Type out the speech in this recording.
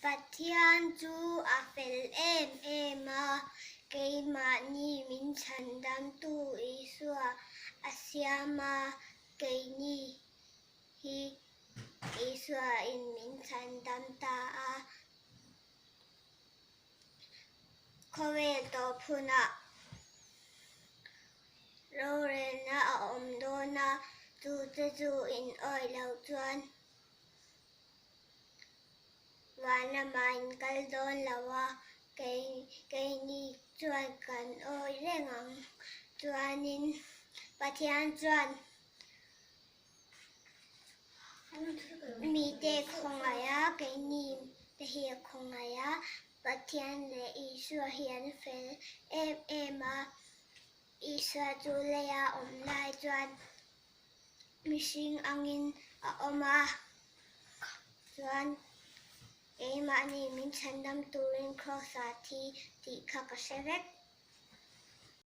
Pathian chu a fel em em a, keimahni min chhandamtu Isua a siam a, keini hi Isua in min chhandam ta a. Khawvel tawp hunah rorelna a awm dawn a, chu che chu in awih loh chuan van lamah in kal dawn lo a, kei keini chuan kan awih reng ang. Chuanin Pathian chuan Mite khawngaih a, keini te hi a khawngaih a, Pathian leh Isua hi an fel em em a, Isua chu leia awm lai chuan mihring angin a awm a, chuan keimahni min chhandam turin Kraws-ah thi tih kha ka hre vek.